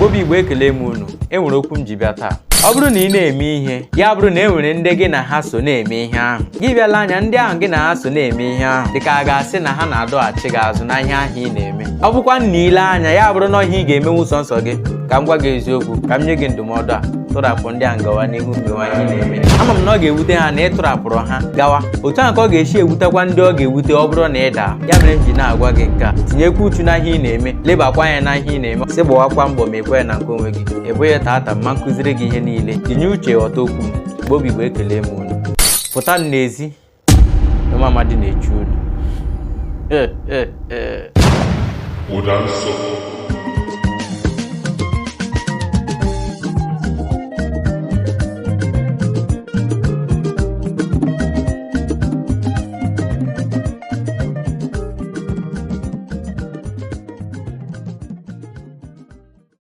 Igbo bụ Igbo, ekele m unu. E nwere okwu m ji bịa taa. Ọ bụrụ na ị na-eme ihe, ya bụrụ na e nwere ndị gị na ha so na-eme ihe ahụ, gị bịala anya ndị ahụ gị na ha so na-eme ihe ahụ, dịka a ga-asị na ha na-adọghachi gị azụ na ihe ahụ ị na-eme. Ọ bụkwa na ile anya, ya bụrụ na ihe ị ga-emenwu sọnsọ gị, ka m gwa gị eziokwu, ka m nye gị ndụmọdụ a: tụrapụ ndị ahụ, gawa n'ihu mewa ihe ị na-eme. Ama m na ọ ga-ewute ha na ị tụrapụrụ ha gawa. Otu ahụ ka ọ ga-esi ewutekwa ndị ọ ga-ewute ọ bụrụ na ị daa. Ya mere m ji na-agwa gị nke a: tinyekwa uchu na ihe ị na-eme, lebakwa anya na ihe ị na-eme, sị gbawakwa mbọ ma ekwe ya na nke onwe gị. Ị bụghị tata ma nkụziri gị ihe niile. Tinye uche, ghọta okwu m. Igbo bụ Igbo, ekele m unu. Pụta n'ezi, Nwa Amadi na-echu unu. Ụda nsọ.